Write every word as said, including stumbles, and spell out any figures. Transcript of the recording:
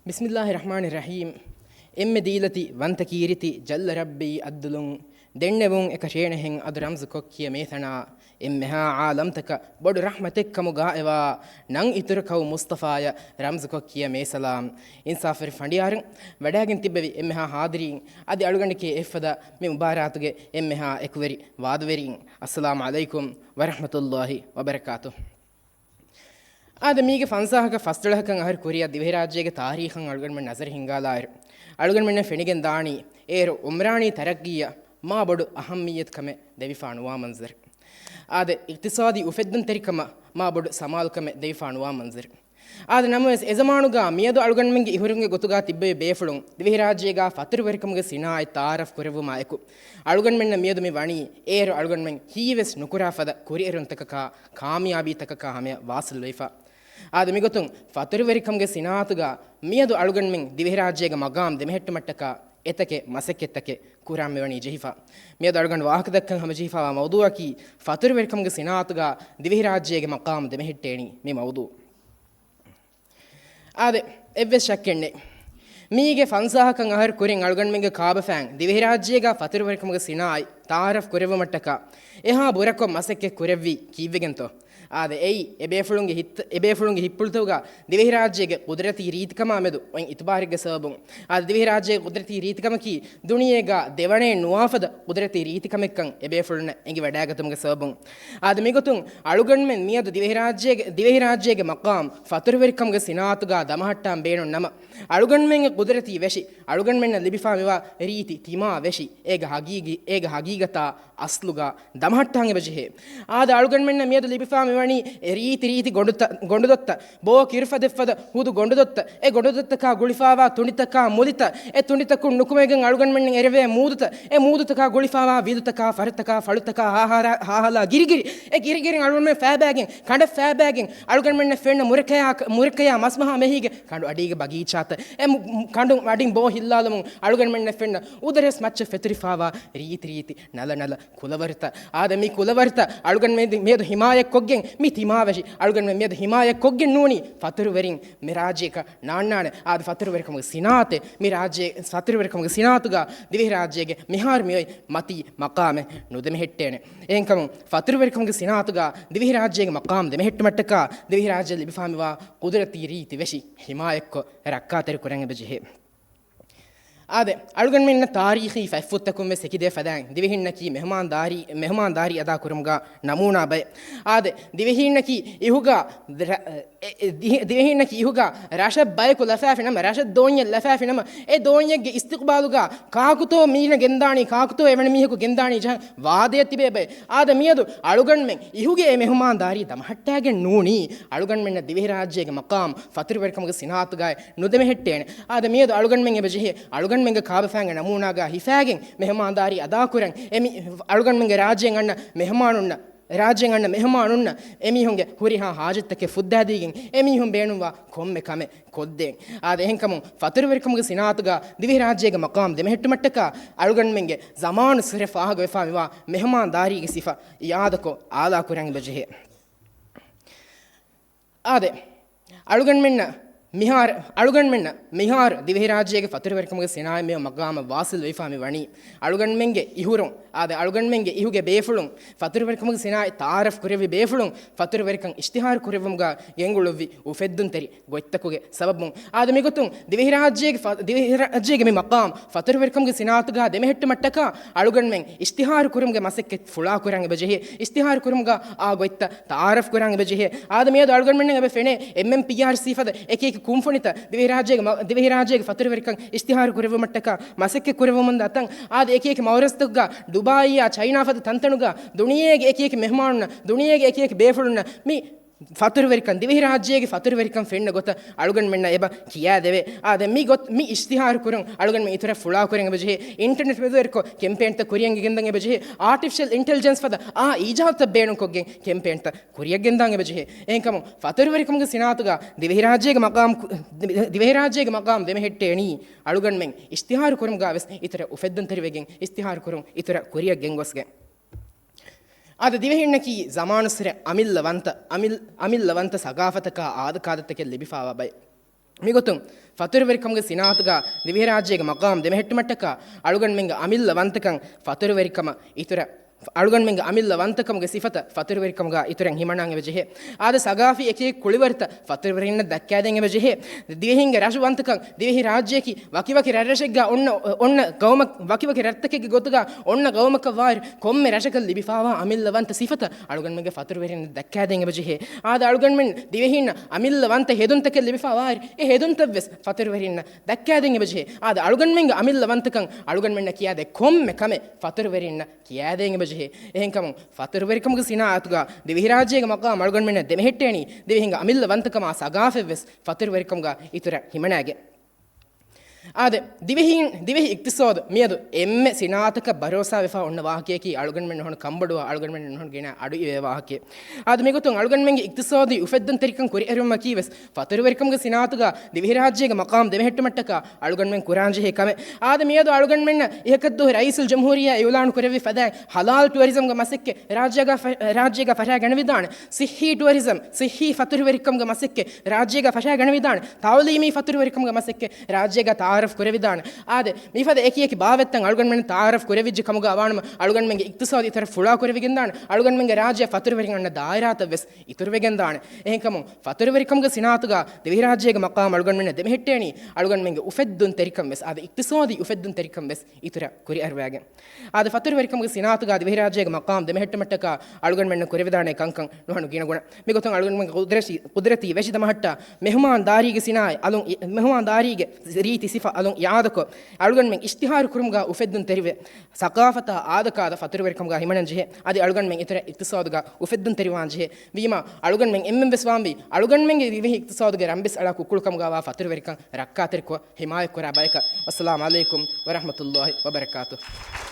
ބިސްމިއްލާހި ރަޙްމާނި ރަޙީމް. އެންމެ ދީލަތި ވަންތަ ކީރިތި ޖައްލަ ރައްބީ އައްދުލުން ދެންނެވުން އެކަށޭނެހެން އަދު ރަމްޒު ކޮއްކިޔަ މޭތަނާ އެންމެހާ އާލަމްތަކަށް ބޮޑު ރަޙްމަތެއްކަމުގާ އެވާ ނަން އިތުރު ކައު މުޞްޠަފާޔަށް ރަމްޒު ކޮއްކިޔަ މޭސަލާމް. އިންސާފުވެރި ފަނޑިޔާރުން ވަޑައިގެން ތިއްބެވި އެންމެހާ ޙާޟިރީން އަދި އަޅުގަނޑެކޭ އެއްފަދަ މި މުބާރާތުގެ އެންމެހާ އެކުވެރި ވާދަވެރީން، އައްސަލާމު ޢަލައިކުމް ވަރަޙްމަތުﷲި ވަބަރަކާތުހު. އާދެ، މީގެ ފަންސާހަކަށް ފަސްދޮޅަހަކަށް އަހަރު ކުރިއަށް ދިވެހިރާއްޖޭގެ ތާރީޚަށް އަޅުގަނޑުމެން ނަޒަރު ހިންގާލާއިރު، އަޅުގަނޑުމެންނަށް ފެނިގެން ދާނީ އޭރު އުމްރާނީ ތަރައްގީއަށް މާ ބޮޑު އަހައްމިއްޔަތު ކަމެއް ދެވިފާ ނުވާ މަންޒަރު. އާދެ، އިޤްތިޞާދީ އުފެއްދުންތެރިކަމަށް މާ ބޮޑު ސަމާލުކަމެއް ދެވިފާ ނުވާ މަންޒަރު. އާދެ، ނަމަވެސް، އެޒަމާނުގާ މިއަދު އަޅުގަނޑުމެންގެ އިހުރުންގެ ގޮތުގާ ތިއްބެވި ބޭފުޅުން ދިވެހިރާއްޖޭގާ ފަތުރުވެރިކަމުގެ ސިނާއަތް ތަޢާރަފް ކުރެއްވުމާ އެކު، އަޅުގަނޑުމެންނަށް މިއަދު މި ވަނީ އޭރު އަޅުގަނޑުމެން ހީވެސް ނުކުރާ ފަދަ ކުރިއެރުންތަކަކާ ކާމިޔާބީތަކަކާ ހަމަޔަށް ވާސިލްވެފަ. އާދެ، މިގޮތުން ފަތުރުވެރިކަމުގެ ސިނާއަތުގާ މިއަދު އަޅުގަނޑުމެން ދިވެހިރާއްޖޭގެ މަގާމް ދެމެހެއްޓުމަށްޓަކާ އެތަކެއް މަސައްކަތްތަކެއް ކުރާން މިވަނީ ޖެހިފަ. މިއަދު އަޅުގަނޑު ވާހަކަދައްކަން ހަމަޖެހިފަވާ މައުޟޫޢަކީ ފަތުރުވެރިކަމުގެ ސިނާއަތުގާ ދިވެހިރާއްޖޭގެ މަގާމް ދެމެހެއްޓޭނީ މި މައުޟޫޢު. އާދެ، އެއްވެސް ޝައްކެއް ނެތް. މީގެ ފަންސާހަކަށް އަހަރު ކުރިން އަޅުގަނޑުމެންގެ ކާބަފައިން ދިވެހިރާއްޖޭގާ ފަތުރުވެރިކަމުގެ ސިނާއަތް ތަޢާރަފް ކުރެއްވުމަށްޓަކާ އެހާ ބުރަކޮށް މަސައްކަތް ކުރެއްވީ ކީއްވެގެންތޯ؟ އާދެ، އެއީ އެބޭފުޅުންގެ ހިތް، އެބޭފުޅުންގެ ހިތްޕުޅުތަކުގާ ދިވެހިރާއްޖޭގެ ޤުދުރަތީ ރީތިކަމާ މެދު އޮތް އިތުބާރެއްގެ ސަބަބުން. އާދެ، ދިވެހިރާއްޖޭގެ ޤުދުރަތީ ރީތިކަމަކީ ދުނިޔޭގާ ދެވަނައެއް ނުވާފަދަ ޤުދުރަތީ ރީތިކަމެއްކަން އެބޭފުޅުންނަށް އެނގިވަޑައިގަތުމުގެ ސަބަބުން. އާދެ، މިގޮތުން އަޅުގަނޑުމެން މިއަދު ދިވެހިރާއްޖޭގެ، ދިވެހިރާއްޖޭގެ މަޤާމް ފަތުރުވެރިކަމުގެ ސިނާއަތުގާ ދަމަހައްޓާން ބޭނުން ނަމަ، އަޅުގަނޑުމެންގެ ޤުދުރަތީ ވެށި، އަޅުގަނޑުމެންނަށް ލިބިފާ މިވާ ރީތި ތިމާ ވެށި، އޭގެ ހަގީގީ، އޭގެ ހަގީގަތާ އަސްލުގާ ދަމަހައްޓާން އެބަޖެހޭ. އާދެ، އަޅުގަނޑުމެންނަށް މިއަދު ލިބިފާ މިވަނީ އެ ރީތި ރީތި ގޮނޑުތަ-، ގޮނޑުދޮށްތައް، ބޯ ކިރުފަދައްފަދަ ހުދު ގޮނޑުދޮށްތައް، އެ ގޮނޑުދޮށްތަކާ ގުޅިފާވާ ތުނޑިތަކާ މުލިތައް، އެ ތުނޑިތަކުން ނުކުމެގެން އަޅުގަނޑުމެންނަށް އެރެވޭ މޫދުތައް، އެ މޫދުތަކާ ގުޅިފާވާ ވިލުތަކާ ފަރުތަކާ ފަޅުތަކާ ހާހާރާ-، ހާހަލާ ގިރިގިރި، އެ ގިރިގިރިން އަޅުގަނޑުމެން ފައިބައިގެން، ކަނޑަށް ފައިބައިގެން އަޅުގަނޑުމެންނަށް ފެންނަ މުރަކަޔާ، މުރަކަޔާ މަސްމަހާ މެހީގެ ކަނޑު އަޑީގެ ބަގީޗާތައް، އެ މު-، މު-، ކަނޑު އަޑިން ބޯ ހިއްލާލުމުން އަޅުގަނޑުމެންނަށް ފެންނަ އުދަރެސް މައްޗަށް ފެތުރިފާވާ ރީތި ރީތި ނަލަ ނަލަ ކުލަވަރުތައް. އާދެ، މި ކުލަވަރުތައް އަޅުގަނޑުމެން މިއަދު ހިމާޔަތްކޮށްގެން، މި ތިމާވެށި އަޅުގަނޑުމެން މިއަދު ހިމާޔަތްކޮށްގެން ނޫނީ ފަތުރުވެރިން މި ރާއްޖޭކަށް ނާންނާނެ. އާދެ، ފަތުރުވެރިކަމުގެ ސިނާއަތެއް މި ރާއްޖޭ، ފަތުރުވެރިކަމުގެ ސިނާއަތުގާ ދިވެހިރާއްޖޭގެ މިހާރު މިއޮތް މަތީ މަޤާމެއް ނުދެމެހެއްޓޭނެ. އެހެންކަމުން ފަތުރުވެރިކަމުގެ ސިނާއަތުގާ ދިވެހިރާއްޖޭގެ މަޤާމް ދެމެހެއްޓުމަށްޓަކާ ދިވެހިރާއްޖެ ލިބިފާ މިވާ ޤުދުރަތީ ރީތި ވެށި ހިމާޔަތްކޮށް ރައްކާތެރި ކުރަން އެބަޖެހޭ. އާދެ، އަޅުގަނޑުމެންނަށް ތާރީޚީ ފަތްފުށްތަކުން ވެސް އެކި ދޭ ފަދައިން ދިވެހިންނަކީ މެހުމާންދާރީ، މެހުމާންދާރީ އަދާ ކުރުމުގާ ނަމޫނާ ބައެއް. އާދެ، ދިވެހިންނަކީ އިހުގާ ރަ-، އެ، އެ، ދި-، ދިވެހިންނަކީ އިހުގާ ރަށަށް ބަޔަކު ލަފާފި ނަމަ، ރަށަށް ދޯންޏެއް ލަފާފި ނަމަ، އެ ދޯންޏެއްގެ އިސްތިޤުބާލުގާ ކާކުތޯ މީނަ ގެންދާނީ، ކާކުތޯ އެވަނި މީހަކު ގެންދާނީ ޖަހަން ވާދަޔަށް ތިބޭ ބައެއް. އާދެ، މިއަދު އަޅުގަނޑުމެން އިހުގެ އެ މެހުމާންދާރީ ދަމަހައްޓާގެން ނޫނީ، އަޅުގަނޑުމެންނަށް ދިވެހިރާއްޖޭގެ މަޤާމް ފަތުރުވެރިކަމުގެ ސިނާއަތުގައި ނުދެމެހެއްޓޭނެ. އާދެ، މިއަދު އަޅުގަނޑުމެން އެބަޖެހޭ، އަޅުގަނޑުމެންގެ ކާބަފައިންގެ ނަމޫނާގާ ހިފާގެން މެހުމާންދާރީ އަދާކުރަން. އެ މި-، އަޅުގަނޑުމެންގެ ރާއްޖޭން އަންނަ މެހުމާނުންނަށް، ރާއްޖޭން އަންނަ މެހުމާނުންނަށް އެމީހުންގެ ހުރިހާ ހާޖަތްތަކެއް ފުއްދާދީގެން އެމީހުން ބޭނުންވާ ކޮންމެ ކަމެއް ކޮށްދޭން. އާދެ، އެހެންކަމުން ފަތުރުވެރިކަމުގެ ސިނާއަތުގާ ދިވެހިރާއްޖޭގެ މަޤާމް ދެމެހެއްޓުމަށްޓަކާ އަޅުގަނޑުމެންގެ ޒަމާނުއްސުރެ ފާހަގަވެފާ މިވާ މެހުމާންދާރީގެ ސިފަ އިޢާދަކޮށް އާލާކުރަން އެބަޖެހޭ. އާދެ، އަޅުގަނޑުމެންނަށް މިހާރު، އަޅުގަނޑުމެންނަށް މިހާރު ދިވެހިރާއްޖޭގެ ފަތުރުވެރިކަމުގެ ސިނާއަތް މި މަޤާމަށް ވާސިލް ވެފާ މި ވަނީ، އަޅުގަނޑުމެންގެ އިހުރުން، އާދެ، އަޅުގަނޑުމެންގެ އިހުގެ ބޭފުޅުން، ފަތުރުވެރިކަމުގެ ސިނާއަތް ތަޢާރަފް ކުރެއްވި ބޭފުޅުން، ފަތުރުވެރިކަން އިޝްތިހާރު ކުރެއްވުމުގަ ގެންގުޅުއްވި އުފެއްދުންތެރި ގޮތްތަކުގެ ސަބަބުން. އާދެ، މިގޮތުން ދިވެހިރާއްޖޭގެ ފަ-، ދިވެހިރާއްޖޭގެ މި މަޤާމް ފަތުރުވެރިކަމުގެ ސިނާއަތުގަ ދެމެހެއްޓުމަށްޓަކާ އަޅުގަނޑުމެން އިޝްތިހާރު ކުރުމުގެ މަސައްކަތް ފުޅާކުރަން އެބަޖެހޭ. އިޝްތިހާރު ކުރުމުގަ އާ ގޮތްތައް ތަޢާރަފް ކުރަން އެބަޖެހޭ. އާދެ، މިއަދު އަޅުގަނޑުމެންނަށް އެބަ ފެނޭ އެމްއެމްޕީއާރްސީ ފަދަ އެކި އެކި ކުންފުނިތައް ދިވެހިރާއްޖޭގެ މަ-، ދިވެހިރާއްޖޭގެ ފަތުރުވެރިކަން އިޝްތިހާރު ކުރެއްވުމަށްޓަކާ މަސައްކަތް ކުރެއްވުމުން ދަތަން. އާދެ، އެކި އެކި މައުރަޒްތަކުގަ، ދުބާއީއާ ޗައިނާ ފަދަ ތަންތަނުގަ ދުނިޔޭގެ އެކި އެކި މެހުމާނުންނަށް، ދުނިޔޭގެ އެކި އެކި ބޭފުޅުންނަށް މި ފަތުރުވެރިކަން، ދިވެހިރާއްޖޭގެ ފަތުރުވެރިކަން ފެންނަ ގޮތަށް އަޅުގަނޑުމެންނަށް އެބަ ކިޔާދެވޭ. އާދެ، މި ގޮތް، މި އިޝްތިހާރު ކުރުން އަޅުގަނޑުމެން އިތުރަށް ފުޅާކުރަން އެބަޖެހޭ. އިންޓަރނެޓް މެދުވެރިކޮށް ކެމްޕޭންތައް ކުރިއަށް ގެންދަން އެބަޖެހޭ. އާޓިފިޝަލް އިންޓެލިޖެންސް ފަދަ އާ އީޖާދުތައް ބޭނުންކޮށްގެން ކެމްޕޭންތައް ކުރިއަށް ގެންދާން އެބަޖެހޭ. އެހެންކަމުން ފަތުރުވެރިކަމުގެ ސިނާއަތުގަ ދިވެހިރާއްޖޭގެ މަޤާމް ކު-، ދިވެހިރާއްޖޭގެ މަޤާމް ދެމެހެއްޓޭނީ އަޅުގަނޑުމެން އިޝްތިހާރު ކުރުމުގަ ވެސް އިތުރަށް އުފެއްދުންތެރިވެގެން އިޝްތިހާރު ކުރުން އިތުރަށް ކުރިއަށް ގެންގޮސްގެން. އާދެ، ދިވެހިންނަކީ ޒަމާނުއްސުރެ އަމިއްލަ ވަންތަ، އަމިއް-، އަމިއްލަ ވަންތަ ސަގާފަތަކާ އާދަކާދަތަކެއް ލިބިފާވާ ބައެއް. މިގޮތުން ފަތުރުވެރިކަމުގެ ސިނާއަތުގަ ދިވެހިރާއްޖޭގެ މަޤާމް ދެމެހެއްޓުމަށްޓަކާ އަޅުގަނޑުމެންގެ އަމިއްލަ ވަންތަކަން ފަތުރުވެރިކަމަށް އިތުރަށް، އަޅުގަނޑުމެންގެ އަމިއްލަ ވަންތަކަމުގެ ސިފަތައް ފަތުރުވެރިކަމުގަ އިތުރަށް ހިމަނާން އެބަޖެހޭ. އާދެ، ސަގާފީ އެކި ކުޅިވަރުތައް ފަތުރުވެރިންނަށް ދައްކާދޭން އެބަޖެހޭ. ދިވެހިންގެ ރަށު ވަންތަކަން ދިވެހި ރާއްޖެއަކީ ވަކިވަކި ރަށްރަށެއްގަ އޮންނަ، އޮންނަ ގައުމަށް، ވަކިވަކި ރަށްތަކެއްގެ ގޮތުގަ އޮންނަ ގައުމަކަށް ވާއިރު، ކޮންމެ ރަށަކަށް ލިބިފާވާ އަމިއްލަ ވަންތަ ސިފަތައް އަޅުގަނޑުމެންގެ ފަތުރުވެރިންނަށް ދައްކާދޭން އެބަޖެހޭ. އާދެ، އަޅުގަނޑުމެން ދިވެހީންނަށް އަމިއްލަ ވަންތަ ހެދުންތަކެއް ލިބިފާވާއިރު، އެ ހެދުންތައްވެސް ފަތުރުވެރިންނަށް ދައްކާދޭން އެބަޖެހޭ. އާދެ، އަޅުގަނޑުމެންގެ އަމިއްލަ ވަންތަކަން އަޅުގަނޑުމެންނަށް ކިޔާދޭ ކޮންމެ ކަމެއް ފަތުރުވެރިންނަށް ކިޔާދޭން އެބަޖެހޭ. އެހެންކަމުން ފަތުރުވެރިކަމުގެ ސިނާއަތުގަ ދިވެހިރާއްޖޭގެ މަޤާމް އަޅުގަނޑުމެންނަށް ދެމެހެއްޓޭނީ ދިވެހިންގެ އަމިއްލަ ވަންތަކަމާ ސަގާފަތްވެސް ފަތުރުވެރިކަމުގަ އިތުރަށް ހިމަނާގެން. އާދެ، ދިވެހީން، ދިވެހި އިޤްތިޞާދު މިއަދު އެންމެ ސިނާއަތަކަށް ބަރޯސާވެފަ އޮންނަ ވާހަކަޔަކީ އަޅުގަނޑުމެން ނުހަނު ކަންބޮޑުވާ، އަޅުގަނޑުމެން ނުހަނު ގިނަ އަޑު އިވޭ ވާހަކައެއް. އާދެ، މިގޮތުން އަޅުގަނޑުމެންގެ އިޤްތިޞާދީ އުފެއްދުންތެރިކަން ކުރިއެރުވުމަކީވެސް ފަތުރުވެރިކަމުގެ ސިނާއަތުގަ ދިވެހިރާއްޖޭގެ މަޤާމް ދެމެހެއްޓުމަށްޓަކާ އަޅުގަނޑުމެން ކުރާންޖެހޭ ކަމެއް. އާދެ، މިއަދު އަޅުގަނޑުމެންނަށް އިހަކަށްދުވަހު ރައީސުލްޖުމްހޫރިއްޔާ އިޢުލާނު ކުރެއްވި ފަދައިން ހަލާލް ޓުއަރިޒަމްގެ މަސައްކަތް ރާއްޖޭގަ ފަ-، ރާއްޖޭގަ ފަށާ ގަނެވިދާނެ. ސިއްހީ ޓުއަރިޒަމް، ސިއްހީ ފަތުރުވެރިކަމުގެ މަސައްކަތް ރާއްޖޭގަ ފަށާ ގަނެވިދާނެ. ތަޢުލީމީ ފަތުރުވެރިކަމުގެ މަސައްކަތް ރާއްޖޭގަ ތަޢާރަފް ކުރެވިދާނެ. އާދެ، މިފަދަ އެކި އެކި ބާވަތްތައް އަޅުގަނޑުމެން ތަޢާރަފް ކުރެވިއްޖެ ކަމުގަ ވާނަމަ، އަޅުގަނޑުމެންގެ އިޤްތިޞާދު އިތުރަށް ފުޅާ ކުރެވިގެންދާނެ. އަޅުގަނޑުމެންގެ ރާއްޖެ ފަތުރުވެރިން އަންނަ ދާއިރާތައް ވެސް އިތުރުވެގެންދާނެ. އެހެންކަމުން ފަތުރުވެރިކަމުގެ ސިނާއަތުގަ ދިވެހިރާއްޖޭގެ މަޤާމް އަޅުގަނޑުމެންނަށް ދެމެހެއްޓޭނީ އަޅުގަނޑުމެންގެ އުފެއްދުންތެރިކަން ވެސް، އާދެ، އިޤްތިޞާދީ އުފެއްދުންތެރިކަން ވެސް އިތުރަށް ކުރިއަރުވާގެން. އާދެ، ފަތުރުވެރިކަމުގެ ސިނާއަތުގަ ދިވެހިރާއްޖޭގެ މަޤާމް ދެމެހެއްޓުމަށްޓަކާ އަޅުގަނޑުމެންނަށް ކުރެވިދާނެ ކަންކަން ނުހަނު ގިނަގުނަ. މިގޮތުން އަޅުގަނޑުމެން ޤުދްރަތީ، ޤުދްރަތީ ވެށި ދަމަހައްޓާ މެހުމާންދާރީގެ ސިނާއަތް އަލުން، މެހުމާންދާރީގެ ރީތި ސިފަ އަލުން އިޢާދަކޮށް، އަޅުގަނޑުމެން އިޝްތިހާރު ކުރުމުގަ އުފެއްދުންތެރިވެ، ސަޤާފަތާ އާދަކާދަ ފަތުރުވެރިކަމުގަ ހިމަނަން ޖެހޭ. އަދި އަޅުގަނޑުމެން އިތުރަށް އިޤްތިޞާދުގަ އުފެއްދުންތެރިވާން ޖެހޭ. ވީމާ، އަޅުގަނޑުމެން އެންމެން ވެސް ވާންވީ، އަޅުގަނޑުމެންގެ ދިވެހި އިޤްތިޞާދުގެ ރަންބިސް އަޅާ ކުކުޅުކަމުގަވާ ފަތުރުވެރިކަން ރައްކާތެރިކޮށް ހިމާޔަތްކުރާ ބަޔަކަށް. އައްސަލާމު ޢަލައިކުމް ވަރަޙްމަތުﷲި ވަބަރަކާތުހު.